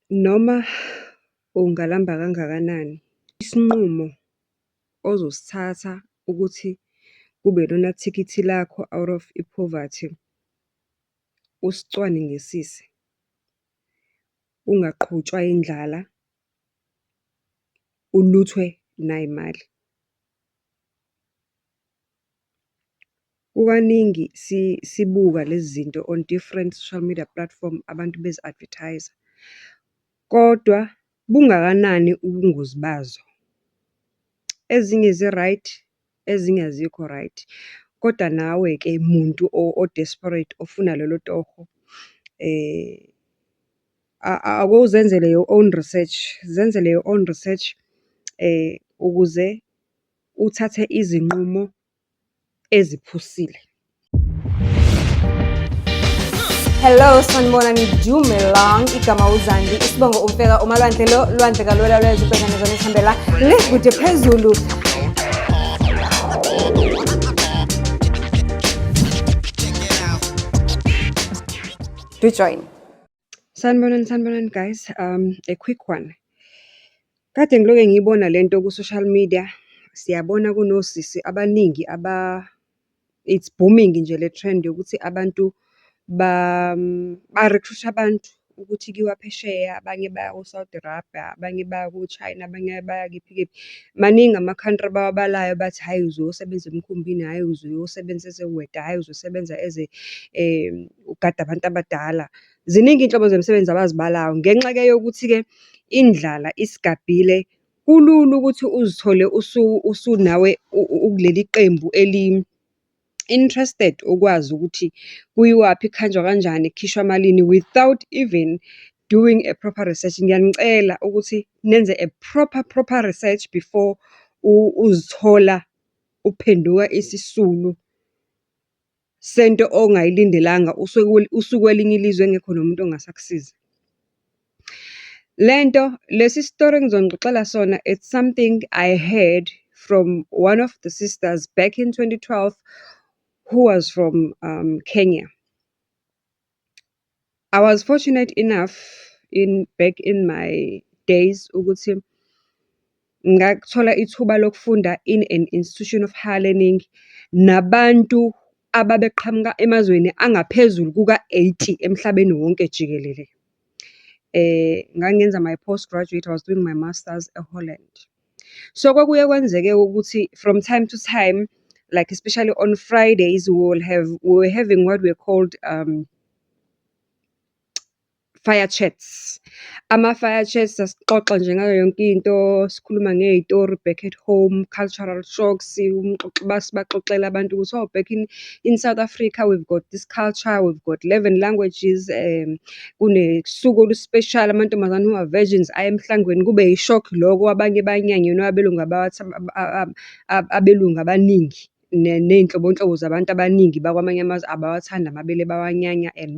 Noma ungalamba kangakanani, isinqumo ozosithatha ukuthi kube ilona thikithi lakho out of i-poverty, usicwaningisise. Ungaqhutshwa indlala, uluthwe nayimali. Kukaningi sibuka lezi zinto on different social media platform, abantu bezi-advertise-a. Kodwa bungakanani ubungozi bazo? Ezinye zi-right, ezinye azikho right. Kodwa nawe-ke muntu o-desperate ofuna lelo toho, ake uzenzele your own research, zenzele your own research, ukuze uthathe izinqumo eziphusile. Hello, sanibonani, dumelang, igama uZandi, isibongo uMfeka, umalwandle lo, lwandle kalwela lweza ubhekane zona esihambela le kude phezulu. Do join. Sanibonani, sanibonani guys. A quick one. Kade ngiloke ngiyibona lento ku-social media, siyabona kunosisi abaningi aba, it's booming nje le trend yokuthi abantu ba-recruit-a abantu ukuthi kuyiwa phesheya, abanye baya ko-Saudi Arabia, abanye baya ko-China, abanye baya kephi kephi. Maningi ama-country abawabalayo bathi hhayi uzoyosebenza emkhumbini, hhayi uzoyosebenza as a-waiter, hhayi uzosebenza as a ugade abantu abadala. Ziningi iy'nhlobo zemisebenzi abazibalayo. Ngenxa-ke yokuthi-ke indlala isigabhile, kulula ukuthi uzithole usunawe ukuleli qembu eli-interested ukwazi ukuthi kuyiwaphi, kuhanjwa kanjani, kukhishwa malini without even doing a proper research. Ngiyanicela ukuthi nenze a proper, proper research before uzithola uphenduka isisulu sento ongayilindelanga usukwelinye ilizwe engekho nomuntu ongase akusize. Lento, lesi sitori engizonixoxela sona, it's something I heard from one of the sisters back in 2012, who was from Kenya. I was fortunate enough in back in my days ukuthi ngakuthola ithuba lokufunda in an institution of higher learning, nabantu ababeqhamuka emazweni angaphezulu kuka-80 emhlabeni wonke jikelele. Ngangenza my postgraduate, I was doing my masters e-Holland. So, kwakuye kwenzeke ukuthi from time to time, like especially on Fridays, we will have, we were having what we called fire chats. Ama-fire chats sasixoxa nje ngayo yonke into, sikhuluma ngey'tori back at home, cultural shocks, sibaxoxela abantu ukuthi, oh back in South Africa, we've got this culture, we've got 11 languages, kunesuku olu-special, amantombazane who are virgins aye emhlangeni, kube yi-shock loko, abanye banyanye abelungu abelungu abaningi. Ney'nhlobonhlobo zabantu abaningi bakwamanye amazwe abawathandi amabele bawanyanya and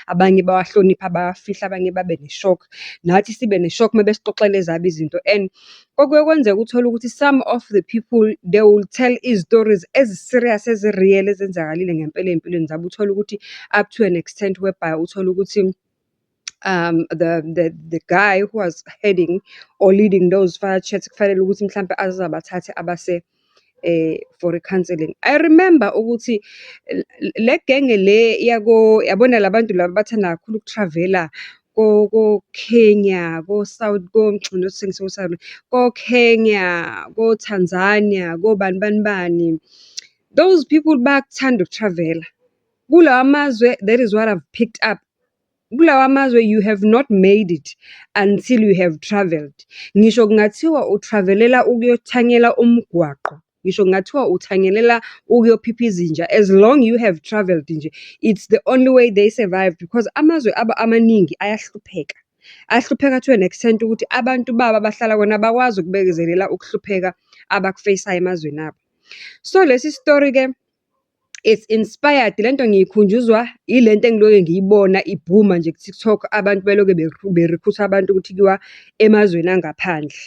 abanye bawahlonipha bayawafihla, abanye babe ne-shock. Nathi sibe ne-shock uma besixoxela ezabo izinto and okuye kwenzeka uthole ukuthi some of the people, they will tell izitori ezi-serious, ezi-real, ezenzakalile ngempela ey'mpilweni zabo. Uthole ukuthi up to an extent whereby uthole ukuthi the guy who was heading or leading those fire chats kufanele ukuthi mhlampe aze abathathe abase for i-counselling. I remember ukuthi le genge le yako, yabona la bantu laba abathanda kakhulu uku-travel-a ko-Kenya, ko-South, not ko-Kenya, ko-Tanzania, kobani bani bani. Those people bayakuthanda uku-travel-a. Kulawa mazwe, that is what I've picked up. Kulawa mazwe you have not made it until you have travelled. Ngisho kungathiwa u-travel-ela ukuyothanyela umgwaqo, ngisho kungathiwa uthanyelela ukuyophipha izinja, as long you have travelled nje, it's the only way they survive because amazwe abo amaningi ayahlupheka. Ahlupheka to an extent ukuthi abantu babo abahlala kona abakwazi ukubekezelela ukuhlupheka abaku-face-ayo emazweni abo. So, lesi story-ke, it's inspired, lento ngiyikhunjuzwa ilento engiloke ngiyibona ibhuma nje ku-TikTok, abantu beloke be-recruit-a abantu ukuthi kuyiwa emazweni angaphandle.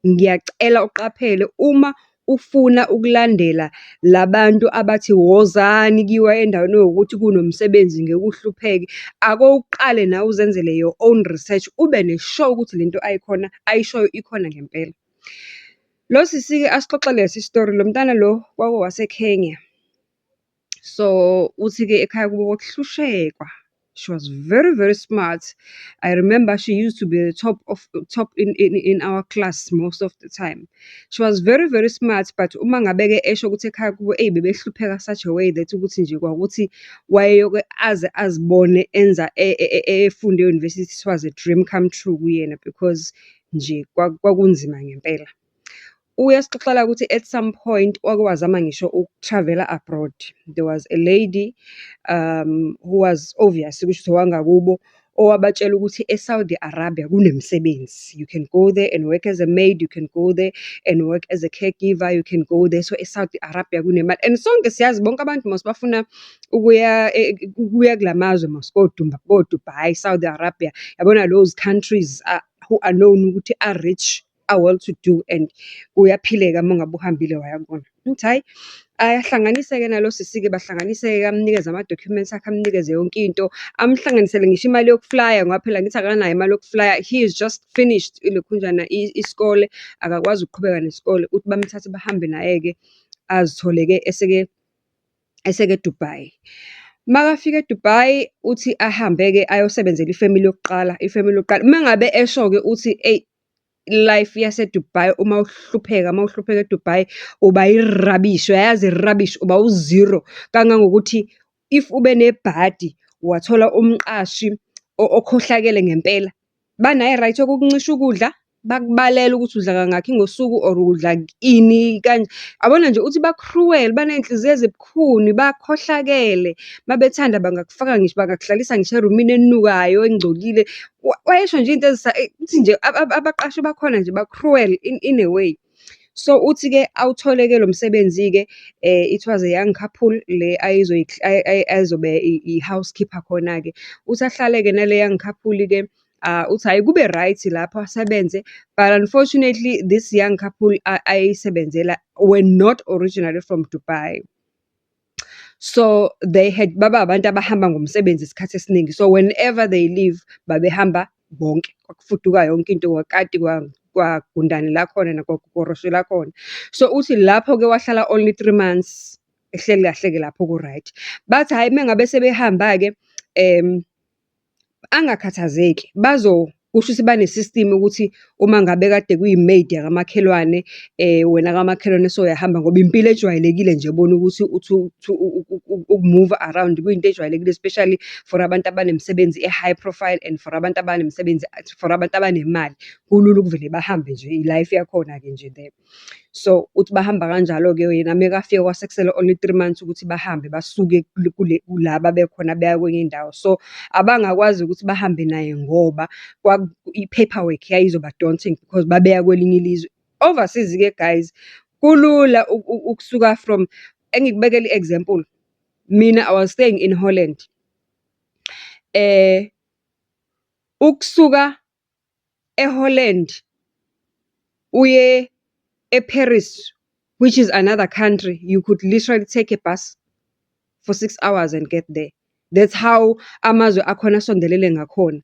Ngiyacela uqaphele uma ufuna ukulandela la bantu abathi wozani kuyiwa endaweni ewukuthi kunomsebenzi ngeke uhlupheke. Ake uqale nawe uzenzele your own research, ube ne-sure ukuthi lento ayikhona, ayishoyo ikhona ngempela. Lo sisi-ke asixoxele lesi sitori, lo mntwana lo kwakuwase Kenya. So, uthi-ke ekhaya kubo kwakuhlushekwa. She was very, very smart. I remember she used to be the top of top in our class most of the time. She was very, very smart, but uma ngabe-ke esho ukuthi ekhaya kubo eyi bebehlupheka such a way that ukuthi nje kwakuthi wayeyoke aze azibone enza efunda e-university, it was a dream come true kuyena because nje kwakunzima ngempela. Uyasixoxela ukuthi at some point, wake wazama ngisho uku-travel-a abroad. There was a lady who was obvious kushuthi owangakubo, owabatshela ukuthi e-Saudi Arabia kunemisebenzi. You can go there and work as a maid, you can go there and work as a caregiver, you can go there. So, e-Saudi Arabia kunemali and sonke siyazi bonke abantu mos bafuna ukuya ukuya kula mazwe mos ko-Dubai, Saudi Arabia. Yabona those countries who are known ukuthi a-rich, a-well to do and kuyaphileka uma ngabe uhambile waya kubona. Ngithi hhayi, ayahlanganise-ke nalo sisi-ke bahlanganise-ke amnikeze ama-documents akhe, amnikeze yonke into. Amhlanganisele ngisho imali yokuflaya ngoba phela angithi akanayo imali yokuflaya. He is just finished ilokhunjana isikole, akakwazi ukuqhubeka nesikole. Uthi bamthathe bahambe naye-ke, azithole-ke eseke, eseke Dubai. Makafika e-Dubai, uthi ahambe-ke ayosebenzela ifemili yokuqala, ifemili yokuqala. Uma ngabe esho-ke uthi eyi, life yase-Dubai uma uhlupheka, uma uhlupheka e-Dubai, uba i-rubbish, uyayazi i-rubbish, uba u-zero. Kangangokuthi if ube nebhadi, wathola umqashi okhohlakele ngempela, banayo i-right yokukuncisha ukudla, bakubalele ukuthi udla kangakhi ngosuku or udla ini kanje. Yabona nje uthi ba-cruel, baney'nhliziyo ezibukhuni, bakhohlakele. Uma bethanda bangakufaka ngisho, bangakuhlalisa ngisho erumini enukayo, engcolile. Wayesho nje iy'nto uthi nje abaqashi bakhona nje ba-cruel in a way. So, uthi-ke awuthole-ke lo msebenzi-ke, it was a young couple le azobe i-housekeeper khona-ke. Uthi ahlale-ke nale young couple-ke, uthi hhayi kube right lapho asebenze, but unfortunately, this young couple ayisebenzela were not originally from Dubai. So, they had, baba abantu abahamba ngomsebenzi isikhathi esiningi. So, whenever they leave, babehamba bonke. Kwakufuduka yonke into, kwakati kwagundane lakhona nakwakokoroshe lakhona. So, uthi lapho-ke wahlala only 3 months, ehleli kahle-ke lapho ku-right. Bathi hhayi uma ngabe sebehamba-ke, angakhathazeki, kusho ukuthi bane-system ukuthi uma ngabe kade kuyi-maid yakamakhelwane, wena kamakhelwane sewuyahamba ngoba impilo ejwayelekile nje bona ukuthi uthi uku-move-a around kuyinto ejwayelekile, especially for abantu abanemisebenzi e-high profile and for abantu abanemisebenzi, for abantu abanemali. Kulula ukuvele bahambe nje, i-life yakhona-ke nje le. So, uthi bahamba kanjalo-ke yena mekafika kwase kusele only 3 months ukuthi bahambe basuke kule la babekhona beya kwenye indawo. So, abangakwazi ukuthi bahambe naye ngoba i-paperwork yayizoba daunting because babeya kwelinye ilizwe. Overseas-ke guys, kulula ukusuka from, engikubekele i-example, mina I was staying in Holland. Ukusuka e-Holland uye e-Paris, which is another country, you could literally take a bus for 6 hours and get there. That's how amazwe akhona asondelene ngakhona.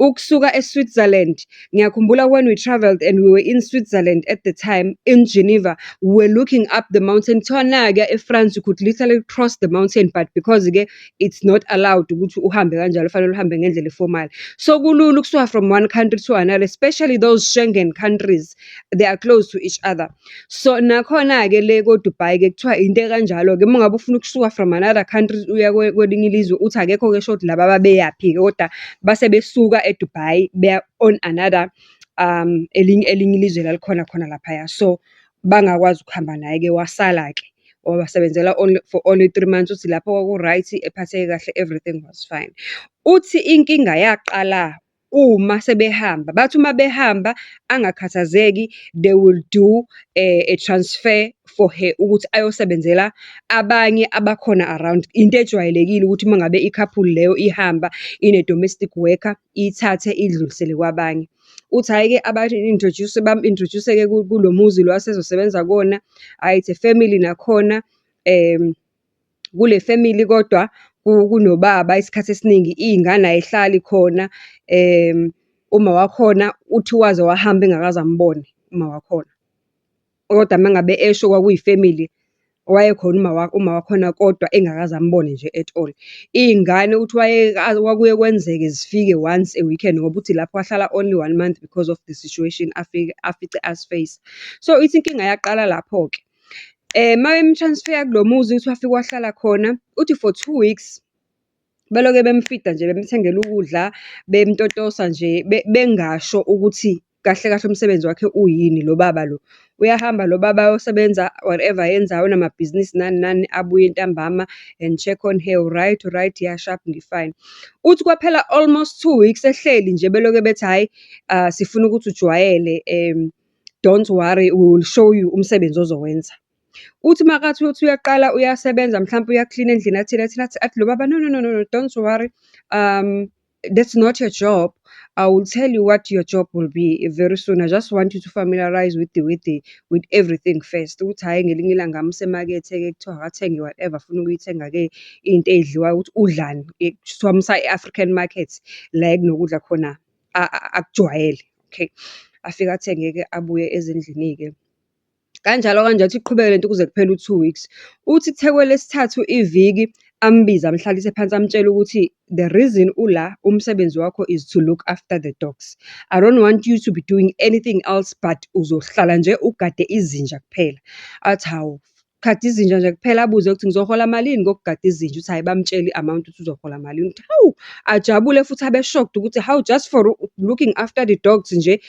Ukusuka e-Switzerland, ngiyakhumbula when we travelled and we were in Switzerland at the time, in Geneva, we were looking up the mountain. Kuthiwa nakuya e-France, you could literally cross the mountain, but because-ke it's not allowed ukuthi uhambe kanjalo, kufanele uhambe ngendlela e-formal. So, kulula ukusuka from one country to another, especially those Schengen countries, they are close to each other. So, nakhona-ke le ko-Dubai-ke kuthiwa into ekanjalo-ke, uma ngabe ufuna ukusuka from another country uya kwelinye ilizwe, uthi akekho-ke sure ukuthi laba babeyaphi-ke, kodwa base besuka e-Dubai beya on another elinye elinye ilizwe elalikhona khona laphaya. So, bangakwazi ukuhamba naye-ke wasala-ke, wabasebenzela only for only 3 months. Uthi lapho kwaku-right, ephatheke kahle, everything was fine. Uthi inkinga yaqala. Uma sebehamba, bathi uma behamba angakhathazeki, they will do a transfer for her ukuthi ayosebenzela abanye abakhona around. Into ejwayelekile ukuthi uma ngabe ikhaphuli leyo ihamba ine-domestic worker, iyithathe iyidlulisele kwabanye. Uthi hhayi-ke aba-introduce, bamu-introduce-ke kulo muzi lo asezosebenza kuwona. Hhayi it's a family nakhona. Kule family kodwa kunobaba isikhathi esiningi, iy'ngane ay'hlali khona. Uma wakhona uthi waze wahamba engakaze ambone uma wakhona. Kodwa uma ngabe esho kwakuyifemili, wayekhona uma wakhona kodwa engakaze ambone nje at all. Iy'ngane uthi kwakuye kwenzeke zifike once a weekend, ngoba uthi lapho wahlala only one month because of the situation afike, afice asi-face-a. So, ithi inkinga yaqala lapho-ke. Uma bemu-transfer-a kulo muzi, uthi wafika wahlala khona, uthi for 2 weeks, beloke bemfida nje, bemthengela ukudla, bemtotosa nje, bengasho ukuthi kahle kahle umsebenzi wakhe uyini lo baba lo. Uyahamba lo baba ayosebenza whatever ayenzayo unamabhizinisi nani nani, abuye ntambama and check on her, u-right, u-right? Ya sharp ngi-fine. Uthi kwaphela almost 2 weeks ehleli nje beloke bethi hhayi sifuna ukuthi ujwayele don't worry, we will show you umsebenzi ozowenza. Uthi makathi uthi uyaqala uyasebenza mhlampe uyaklina endlini athile athile athi lo baba, no, no, no, no, no, don't worry, that's not your job. I will tell you what your job will be very soon. I just want you to familiarize with the, with the, with everything first. Ukuthi hhayi ngelinye ilanga amusa emakethe-ke kuthiwa akathenge whatever afuna ukuyithenga-ke, iy'nto ey'dliwayo ukuthi udlani. Kushuthi wamusa e-African market, la ekunokudla khona akujwayele, okay. Afike athenge-ke abuye ezindlini-ke. Kanjalo kanjalo ithi iqhubeke lento kuze kuphele u-2 weeks. Uthi kuthe kwelesithathu iviki, ambize amhlalise phansi amtshele ukuthi, the reason ula, umsebenzi wakho is to look after the dogs. I don't want you to be doing anything else but uzohlala nje ugade izinja kuphela. Athi hawu, gada izinja nje kuphela, abuze ukuthi ngizohola malini ngokugada izinja? Uthi hhayi bamutshele i-amount ukuthi uzohola malini. Uthi hawu, ajabule futhi abe-shocked ukuthi hawu just for looking after the dogs nje,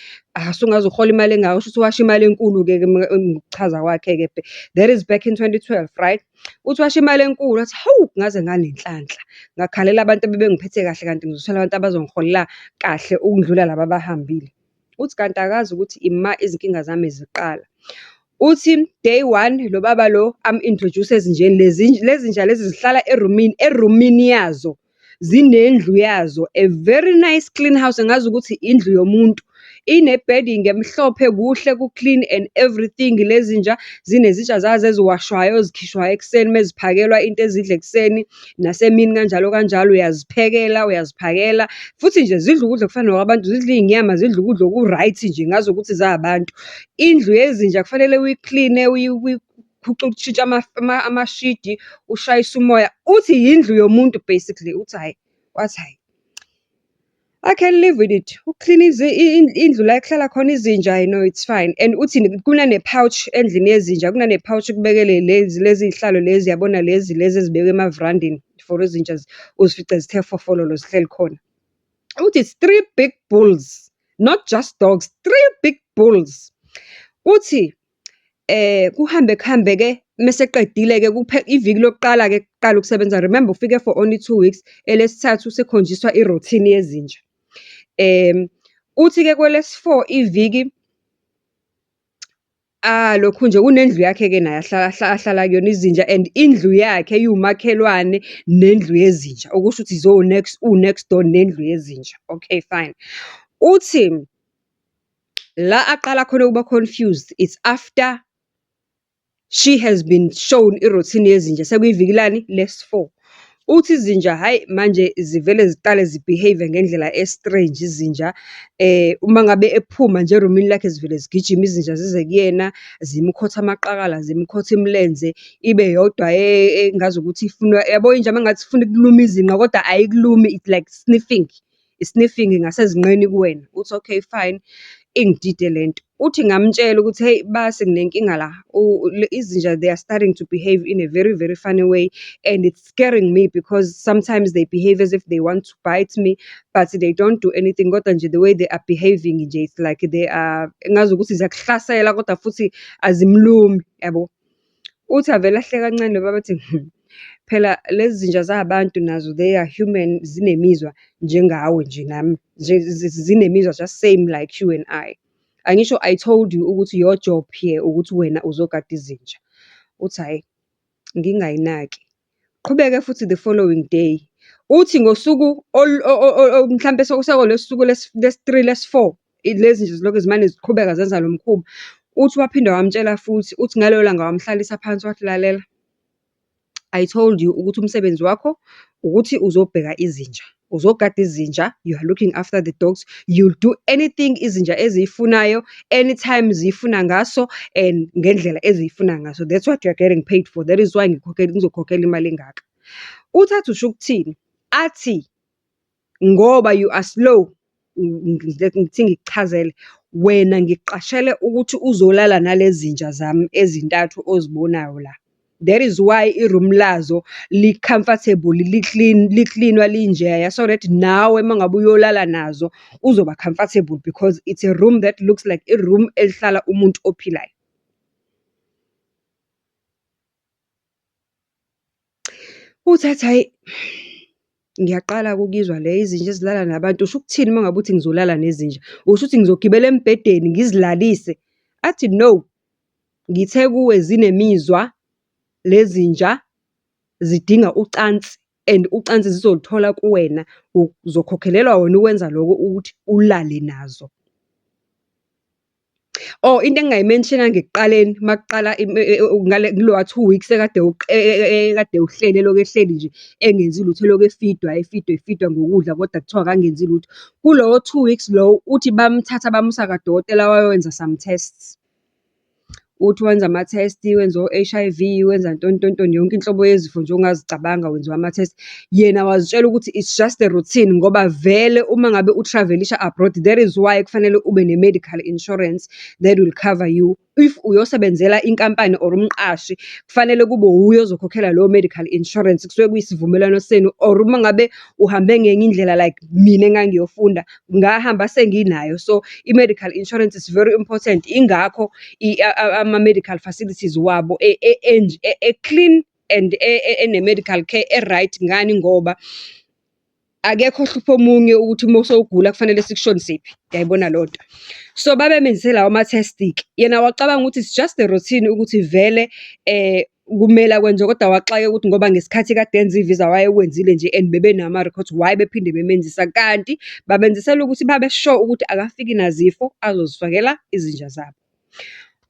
usungaze uhole imali engaka, kushuthi washo imali enkulu-ke ngokuchaza kwakhe-ke. That is back in 2012, right? Uthi washo imali enkulu, wathi hawu, ngaze nganenhlanhla. Ngakhalela abantu abebengiphethe kahle kanti ngizothola abantu abazongiholela kahle ukundlula laba abahambile. Uthi kanti akazi ukuthi ima izinkinga zami ziqala. Uthi day one, lo baba lo amu-introduce ezinjeni lezi, lezi zinja lezi zihlala erumini, erumini yazo. Zinendlu yazo, a very nice clean house, angazi ukuthi indlu yomuntu. Ine-bedding emhlophe, kuhle ku-clean and everything. Lezi zinja zinezitsha zazo eziwashwayo, ezikhishwayo ekuseni uma ziphakelwa into ezidla ekuseni, nasemini kanjalo kanjalo, uyaziphekela, uyaziphakela. Futhi nje zidla ukudla okufana nokwabantu, zidla iy'nyama, zidla ukudla oku-right nje ngazukuthi zabantu. Indlu yezinja kufanele uyikline, ushintshe amashidi, ushayise umoya. Uthi yindlu yomuntu basically, uthi hhayi, wathi hhayi, I can live with it. Ukuklina indlu la ekuhlala khona izinja, no it's fine. And uthi kunane-pouch endlini yezinja, kunane-pouch kubekele lezi lezi y'hlalo lezi yabona lezi lezi ezibekwa emavrandini for izinja uzifice zithe fofololo zihleli khona. Uthi it's three big bulls, not just dogs, three big bulls. Uthi kuhambe kuhambe-ke mese eqedile-ke iviki lokuqala-ke kuqala ukusebenza, remember ufike for only 2 weeks, elesithathu usekhonjiswa i-routine yezinja. Uthi-ke kwelesi-four iviki, lokhu nje kunendlu yakhe-ke naye ahlala kuyona izinja and indlu yakhe iwumakhelwane nendlu yezinja, okusho ukuthi zo-next, u-next door nendlu yezinja. Okay, fine. Uthi, la aqala khona ukuba confused, it's after she has been shown i-routine yezinja, sekuyiviki lani? Lesi-four. Uthi izinja, hhayi manje zivele ziqale zi-behave-e ngendlela e-strange izinja. Uma ngabe ephuma nje erumini lakhe zivele zigijime izinja zize kuyena, zimkhothe amaqakala, zimkhothe imilenze, ibe yodwa engazukuthi ifuna, yabo inja uma kungathi ifuna ukuluma izinqa kodwa ayikulumi, it's like sniffing, sniffing ngasezinqeni kuwena. Uthi okay fine, ingidide lento. Uthi ngamtshela ukuthi hey basi nginenkinga la, izinja they are starting to behave in a very, very funny way and it's scaring me because sometimes they behave as if they want to bite me, but they don't do anything. Kodwa nje the way they are behaving nje, it's like they are, engazukuthi ziyakuhlasela kodwa futhi azimlumi, yabo. Uthi avele ahleke kancane lo baba athi, Phela lezi zinja zabantu nazo they are human, zinemizwa njengawe nje nami, zinemizwa just same like you and I. Angisho I told you ukuthi your job here ukuthi wena uzogada izinja. Uthi hhayi, ngingayinaki. Qhubeke futhi the following day. Uthi ngosuku mhlampe sekuwusuku lesi-three, lesi-four, lezi zinja zilokhu zimane ziqhubeka zenza lo mkhuba. Uthi waphinda wamutshela futhi, uthi ngalelo langa wamhlalisa phansi wathi lalela, I told you ukuthi umsebenzi wakho ukuthi uzobheka izinja, uzogada izinja, you are looking after the dogs. You'll do anything izinja eziyifunayo, anytime ziyifuna ngaso and ngendlela eziyifuna ngaso. That's what you are getting paid for, that is why ngikukhokhela, ngizokukhokhela imali engaka. Uthi athi usho ukuthini? Athi, ngoba you are slow, ngithi ngikuchazele, wena ngikuqashele ukuthi uzolala nale zinja zami ezintathu ozibonayo la. That is why i-room lazo li-comfortable, li-clean, liklinwa linjeya, so that nawe uma ngabe uyolala nazo uzoba comfortable because it's a room that looks like i-room elihlala umuntu ophilayo. Uthi athi hhayi, ngiyaqala-ke ukuyizwa le izinja ezilala nabantu, usho ukuthini uma ngabe uthi ngizolala nezinja? Usho ukuthi ngizogibela embhedeni ngizilalise? Athi no, ngithe kuwe zinemizwa le zinja zidinga ucansi and ucansi zizoluthola kuwena, uzokhokhelelwa wena ukwenza loko ukuthi ulale nazo. Oh, into engingayi-mention-anga ekuqaleni, uma kuqala ngale kulowa 2 weeks ekade ekade uhleli elokhu ehleli nje engenzi lutho elokhu efidwa, efidwa, efidwa ngokudla kodwa kuthiwa akangenzi lutho. Kulowo 2 weeks lowo, uthi bamthatha bamusa kadokotela wayowenza some tests. Uthi wenza ama-test, wenza o-HIV, wenza ntoni ntoni ntoni, yonke inhlobo yezifo nje ongazicabanga wenziwa ama-test. Yena wazitshela ukuthi it's just a routine, ngoba vele uma ngabe u-travel-isha abroad, that is why kufanele ube ne-medical insurance that will cover you. If uyosebenzela inkampani or umqashi, kufanele kube wuye ozokhokhela leyo medical insurance, kusuke kuyisivumelwano senu. Or uma ngabe uhambe ngenye indlela like mina engangiyofunda, ngahamba senginayo. So, i-medical insurance is very important. Ingakho ama-medical facilities wabo e-clean and ene-medical care e-right. Ngani ngoba, akekho ohlupha omunye ukuthi uma usewugula kufanele sikushonisephi, uyayibona leyo nto. So, babemenzise lawo ma-test-ke, yena wacabanga ukuthi it's just a routine ukuthi vele kumele akwenze kodwa waxakeka ukuthi ngoba ngesikhathi kade enza i-visa wayekwenzile nje and bebenawo ama-records, why bephinde bemenzisa? Kanti babenzisela ukuthi babe sure ukuthi akafiki nazifo azozifakela izinja zabo.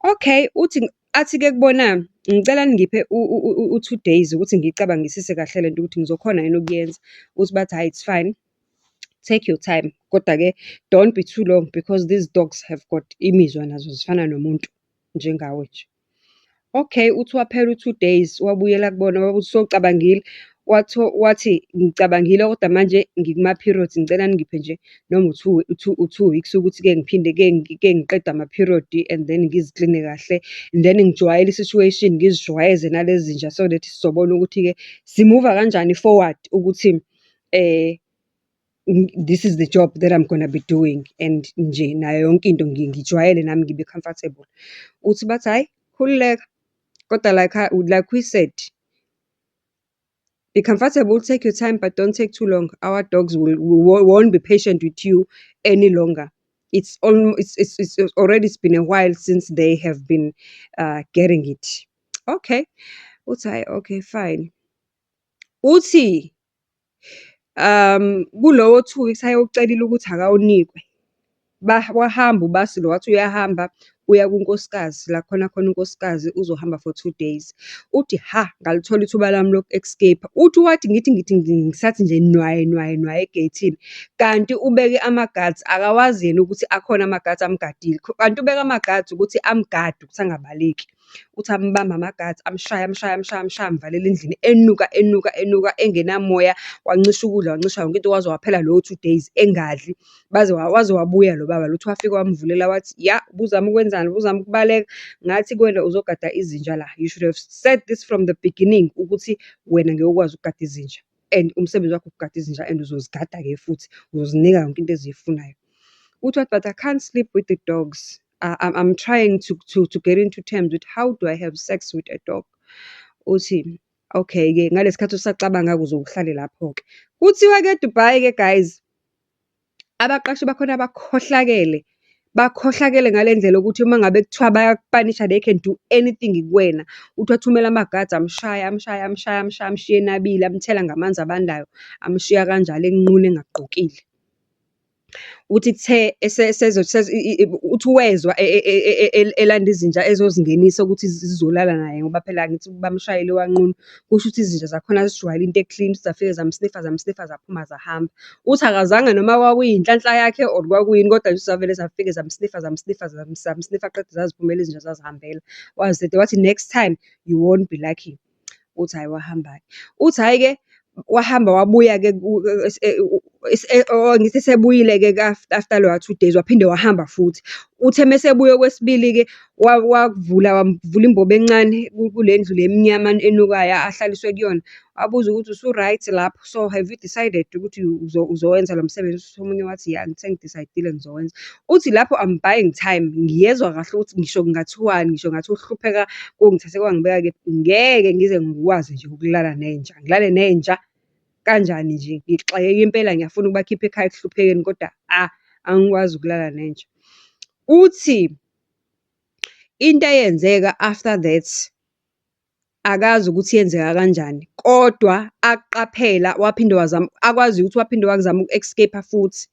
Okay, uthi athi-ke kubona, ngicela ningiphe u-2 days ukuthi ngiyicabangisise kahle lento ukuthi ngizokhona yini ukuyenza. Uthi bathi, hhayi it's fine, take your time, kodwa-ke don't be too long because these dogs have got imizwa nazo zifana nomuntu, njengawe nje. Okay, uthi waphela u-2 days, wabuyela kubona wabuza usowucabangile? Wathi, wathi, ngicabangile kodwa manje ngikuma-periods, ngicela ningiphe nje noma u-two, u-2 weeks ukuthi-ke ngiphinde-ke ke ngiqede ama-period and then ngizikline kahle. Then ngijwayele i-situation, ngizijwayeze nalezi zinja so that sizobona ukuthi-ke simuva kanjani forward ukuthi this is the job that I'm gonna be doing and nje nayo yonke into ngijwayele nami ngibe comfortable. Uthi bathi, hhayi, khululeka, kodwa like we said, be comfortable, take your time, but don't take too long. Our dogs won't be patient with you any longer. It's already it's been a while since they have been getting it. Okay. Uthi hhayi, okay, fine. Uthi kulowo 2 weeks ayewucelile ukuthi akawunikwe, wahamba ubasi lo wathi uyahamba uya kunkosikazi, la khona khona unkosikazi uzohamba for 2 days. Uthi hha, ngalithola ithuba lami loku-escape-a. Uthi wathi ngithi ngithi ngisathi nje nwayi nwayi nwayi egeyithini, kanti ubeke ama-guards, akawazi yena ukuthi akhona ama-guards amgadile. Kanti ubeke ama-guards ukuthi amgade ukuthi angabaleki. Uthi ambambe ama-guards, amshaye, amshaye, amshaye, amshaye, amvalele endlini enuka, enuka, enuka, engenamoya, wancishwa ukudla, wancishwa yonke into, waze waphela lowo 2 days engadli. Baze waze wabuya lo baba lo, uthi wafika wamvulela wathi, ya, ubuzama ukwenzani, ubuzama ukubaleka? Ngathi kuwena uzogada izinja la. You should have said this from the beginning, ukuthi wena ngeke ukwazi ukugada izinja. And umsebenzi wakho ukugada izinja and uzozigada-ke futhi, uzozinika yonke into eziyifunayo. Uthi wathi, but I can't sleep with the dogs. I'm trying to get into terms with how do I have sex with a dog. Uthi, Okay-ke ngalesi khathi usacabanga-ke uzoke uhlale lapho-ke. Kuthiwa-ke eDubai-ke guys, abaqashi bakhona bakhohlakele. Bakhohlakele ngale ndlela yokuthi uma ngabe kuthiwa bayakupanisha, they can do anything kuwena. Uthi wathumela amagadi amshaya, amshaya, amshaya, amshaya, amshiya enabile, amthela ngamanzi abandayo, amshiya kanjalo enqunu engagqokile. Uthi kuthe uthi wezwa elanda izinja ezozingenisa ukuthi zizolala naye ngoba phela angithi bamshayile wanqunu. Kusho ukuthi izinja zakhona zijwayele into e-clean, zafike zamsnifa, zamsnifa, zaphuma zahamba. Uthi akazange noma kwakuyinhlanhla yakhe or kwakuyini kodwa nje zavele zafike zamsnifa, zamsnifa, zamsnifa qede zaziphumela izinja zazihambela. Wathi, next time you won't be lucky. Uthi hhayi wahamba-ke. Uthi hhayi-ke, wahamba wabuya-ke ngithi esebuyile-ke after loya 2 days, waphinde wahamba futhi. Uthe uma esebuya okwesibili-ke, wavula, wavula imbobo encane kule ndlu le emnyama enukayo ahlaliswe kuyona. Wabuza ukuthi usu-right lapho, so have you decided ukuthi uzowenza lo msebenzi? Omunye wathi, ya sengi-decide-ile ngizowenza. Uthi lapho I'm buying time, ngiyezwa kahle ukuthi ngisho kungathiwani, ngisho kungathiwa ukuhlupheka kungithathe kwangibeka kephi, ngeke ngize ngikwazi nje ukulala nenja. Ngilale nenja kanjani nje? Ngixakeke impela ngiyafuna ukubakhipha ekhaya ekuhluphekeni kodwa angikwazi ukulala nenja. Uthi, into eyenzeka after that, akazi ukuthi yenzeka kanjani, kodwa akuqaphela waphinde wazama, akwaziyo ukuthi waphinde wazama uku-escape-a futhi.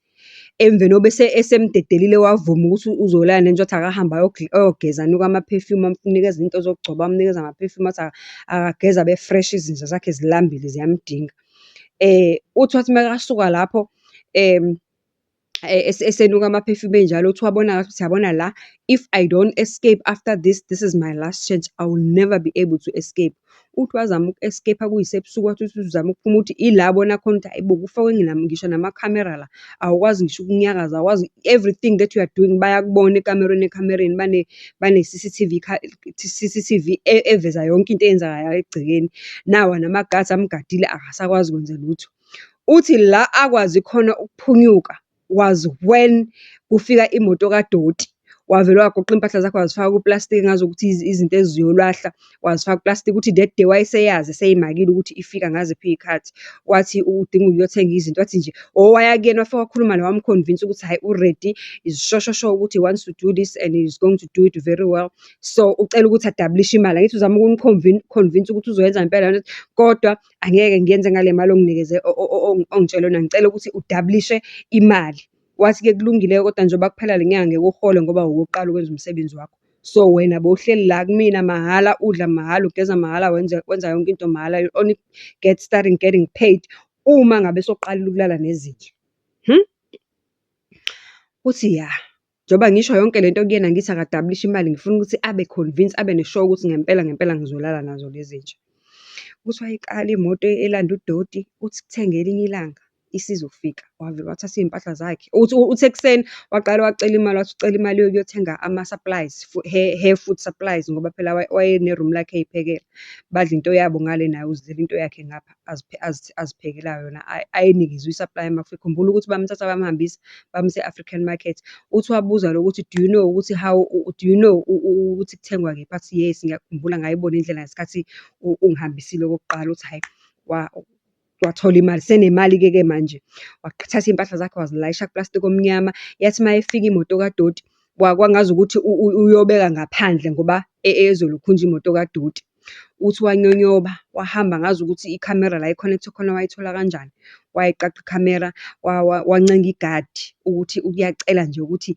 Emveni kokuba esemdedelile wavuma ukuthi uzolala nenja, wathi akahambe ayogeza anuke ama-perfume, wamnikeza into zokugcoba, wamnikeza ama-perfume wathi akageze abe-fresh izinja zakhe zilambile ziyamdinga. Uthi wathi makasuka lapho esenuka ama-perfume enjalo, uthi wabona ngathi ukuthi yabona la, if I don't escape after this, this is my last chance, I will never be able to escape. Uthi wazama uku-escape-a kuyisebusuku, wathi uthi uzama ukuphuma, uthi ila abona khona ukuthi hhayi bo kufakwe ngisho namakhamera la, awukwazi ngisho ukunyakaza, awukwazi, everything that you are doing bayakubona ekamerweni ekhamereni, bane-C_C_T_V, C_C_T_V eveza yonke into eyenzakalayo egcekeni. Nawa nama-guards amgadile akasakwazi kwenza lutho. Uthi la akwazi khona ukuphunyuka was when kufika imoto kadoti. Wavele wagoqa iy'mpahla zakhe wazifaka kuplastiki engazukuthi izinto eziyolahla, wazifaka kuplastiki. Uthi that day wayeseyazi eseyimakile ukuthi ifika ngaziphi iy'khathi. Wathi udinga ukuyothenga izinto, wathi nje owaya kuyena wafika wakhuluma naye wamu-convince-a ukuthi hhayi u-ready, is sure sure sure ukuthi he wants to do this and he's going to do it very well. So, ucela ukuthi adabulishe imali, angithi uzama ukum-convince ukuthi uzoyenza ngempela lento, kodwa angeke ngiyenze ngale mali onginikeze ongitshele yona, ngicela ukuthi udabulishe imali. Wathi-ke kulungile-ke kodwa njengoba kuphela le nyanga ngeke uhole ngoba okokuqala ukwenza umsebenzi wakho. So, wena bowuhleli la kumina mahhala, udla mahhala, ugeza mahhala, wenza wenza yonke into mahhala. You only get starting getting paid uma ngabe sewuqalile ukulala nezinja. Uthi ya, njengoba ngisho yonke lento kuyena ngithi akadabulishe imali, ngifuna ukuthi abe convince, abe ne-sure ukuthi ngempela ngempela ngizolala nazo lezi zinja. Uthi wayikala imoto elanda udoti, uthi kuthe ngelinye ilanga isizofika, wavele wathatha iy'mpahla zakhe. Uthi uthi ekuseni waqala wacela imali, wathi ucela imali yokuyothenga ama-supplies hair food supplies, ngoba phela wayene-room lakhe ey'phekela. Badla into yabo ngale naye uzidlela into yakhe ngapha aziphekela yona ayinikezwe i-supplier uma efika. Khumbula ukuthi bamthatha bamhambisa bamuse e-African market. Uthi wabuza lo ukuthi do you know ukuthi how, do you know ukuthi kuthengwa kephi? Wathi yes, ngiyakhumbula ngayibona indlela ngesikhathi ungihambisile okokuqala. Uthi hhayi, wathola imali, senemali-ke ke manje. Wathatha iy'mpahla zakhe wazilayisha kuplastiki omnyama. Yathi uma ifika imoto kadoti, kwangazukuthi uyobeka ngaphandle ngoba ezolokhunja imoto kadoti. Uthi wanyonyoba, wahamba ngazukuthi ikhamera la i-connect-e khona wayithola kanjani. Wayiqaqa ikhamera, wancenga igadi ukuthi uyacela nje ukuthi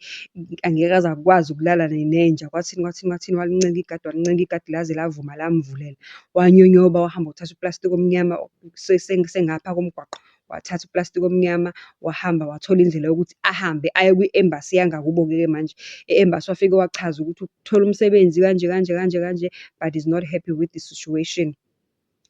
angeke aze akwazi ukulala nenja. Kwathini, kwathini, kwathini, walincenga igadi, walincenga igadi laze lavuma lamvulela. Wanyonyoba wahamba wathatha uplastiki omnyama sengapha komgwaqo. Wathatha uplastiki omnyama, wahamba wathola indlela yokuthi ahambe aye kwi-embassy yangakubo-ke manje. E-embassy wafike wachaza ukuthi uthole umsebenzi kanje kanje kanje kanje, but is not happy with the situation.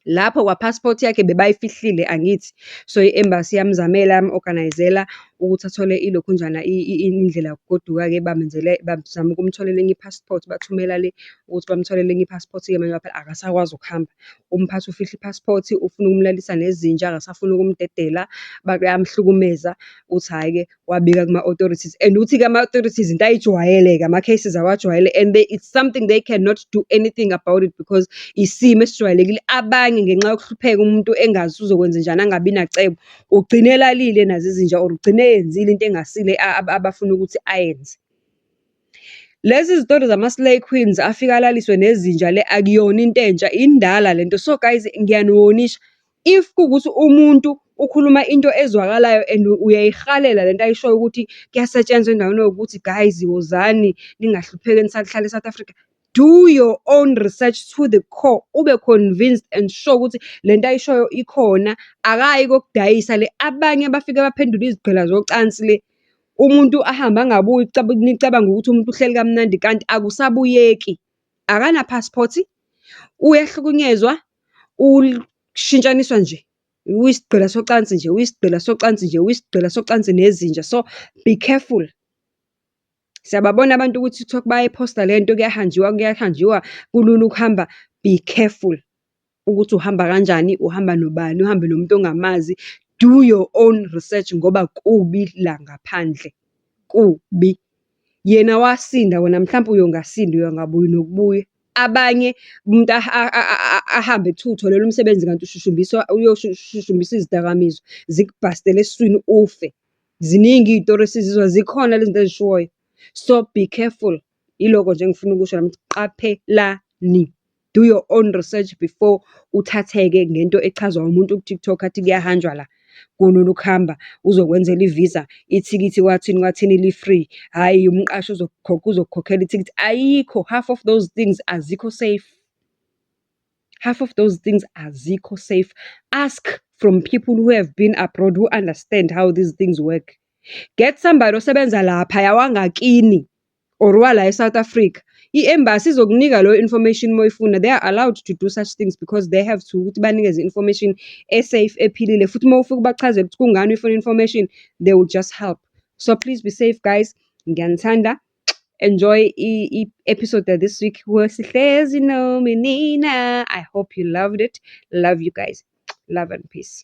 Lapho kwa-passport yakhe bebayifihlile angithi. So, i-embassy yamzamela yamu-organise-ela, Ukuthi athole ilokhunjana indlela yokugoduka-ke bamenzele, bazama ukumtholela enye i-passport, bathumela le ukuthi bamtholele enye i-passport-ke manje ngoba phela akasakwazi ukuhamba. Umphathi ufihle i-passport, ufuna ukumlalisa nezinja, akasafuni ukumdedela, bayamhlukumeza. Uthi hhayi-ke, wabika kuma-authorities and uthi-ke ama-authorities into ayijwayele-ke, ama-cases awajwayele and it's something they cannot do anything about it because isimo esijwayelekile. Abanye ngenxa yokuhlupheka umuntu engazi ukuthi uzokwenzenjani angabi nacebo, ugcine elalile nazo izinja or ugcine eyenzile into engasile abafuna ukuthi ayenze. Lezi zitori zama-slay queens afike alaliswe nezinja le akuyona into entsha, indala lento. So guys, ngiyaniwonisha, if kuwukuthi umuntu ukhuluma into ezwakalayo and uyayihalela lento ayishoyo ukuthi kuyasetshenzwa endaweni ewukuthi guys wozani ningahlupheki nisahlala e-South Africa. Do your own research to the core, ube convinced and sure ukuthi lento ayishoyo ikhona, akayi kokudayisa le. Abanye bafike baphendule izigqila zocansi le. Umuntu ahambe angabuyi nicabange ukuthi umuntu uhleli kamnandi kanti akusabuyeki. Akana-passport, uyahlukunyezwa, ushintshaniswa nje, uyisigqila socansi nje, uyisigqila socansi nje, uyisigqila socansi nezinja. So, be careful. Siyababona abantu ku-TikTok bayayiphosta lento kuyahanjiwa, kuyahanjiwa, kulula ukuhamba. Be careful ukuthi uhamba kanjani, uhamba nobani, uhambe nomuntu ongamazi. Do your own research ngoba kubi la ngaphandle, kubi. Yena wasinda wena mhlampe uyongasinda uyongabuyi nokubuya. Abanye umuntu ahambe kuthiwa utholelwe umsebenzi kanti ushushumbiswa uyoshushumbisa izidakamizwa, zikubhastele esiswini ufe. Ziningi iy'tori esizizwa, zikhona lezi zinto ezishiwoyo. So, be careful. Yiloko nje engifuna ukusho nami ukuthi qaphelani. Do your own research before uthatheke ngento echazwa umuntu ku-TikTok athi kuyahanjwa la. Kulula ukuhamba, uzokwenzela i-visa, ithikithi kwathini kwathini li-free. Hhayi umqashi uzokukhokhela ithikithi. Ayikho, half of those things azikho safe. Half of those things azikho safe. Ask from people who have been abroad, who understand how these things work. Get somebody osebenza laphaya wangakini or wala e-South Africa. I-embassy izokunika leyo information uma uyifuna. They are allowed to do such things because they have to ukuthi banikeze i-information e-safe, ephilile. Futhi uma ufika ubachazele ukuthi kungani uyifuna i-information, they will just help. So please be safe guys. Ngiyanithanda. Enjoy i-episode this week. Sihlezi noMinina. I hope you loved it. Love you guys. Love and peace.